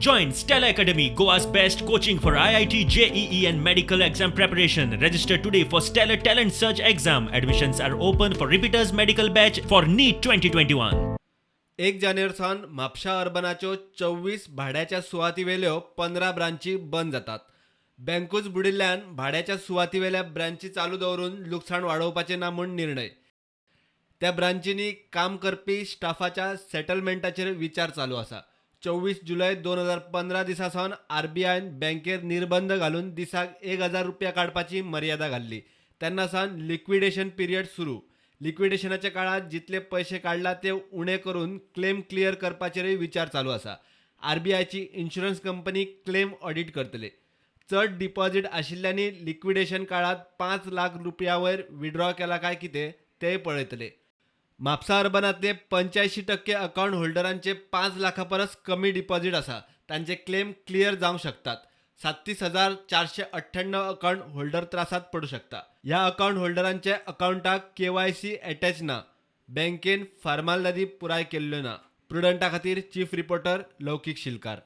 Join Stella Academy, Goa's best coaching for IIT, JEE, and medical exam preparation. Register today for Stellar Talent Search exam. Admissions are open for repeaters medical batch for NEET 2021. एक जानेवार सावन म्हापशा अर्बनाच्यो 24 भाड्याच्या सुवातीवेल्यो 15 ब्रांची बंद जातात. बँकूच बुडिल्ल्यान भाड्याच्या सुवातीवेल्या ब्रांची चालू दवरून लुकसाण वाडोवपाचें ना म्हूण निर्णय. त्या ब्रांचींनी काम करपी स्टाफाच्या सेटलमेंटाचेर विचार चालू आसा. 24 जुलय 2015 दिसा सावन आरबीआयन बँकेर निर्बंध घालून दिसाक 1000 रुपया काडपाची मर्यादा घाल्ली. तेन्ना सावन लिक्विडेशन पिरियड सुरू. लिक्विडेशनाच्या काळात जितले पयशे काडला ते उणे करून क्लेम क्लियर करपाचेरय विचार चालू आसा. आरबीआयची इन्शुरन्स कंपनी क्लेम ऑडिट करतले. चड डिपॉझिट आशिल्ल्यांनी लिक्विडेशन काळात 5 लाख रुपया वयर विड्रॉ केला काय कितें तेय पळयतले. म्हापसा अर्बनांतले 85% अकावंट होल्डरांचे 5 लाखां परस कमी डिपॉझिट आसा. तांचे क्लेम क्लियर जावंक शकतात. 37,498 अकावंट होल्डर त्रासांत पडूं शकता. ह्या अकावंट होल्डरांचे अकावंटाक केवायसी अटॅच ना. बँकेन फार्मालदादी पुराय केल्ल्यो ना. प्रुडंटा खातीर चीफ रिपोर्टर लौकीक शिलकार.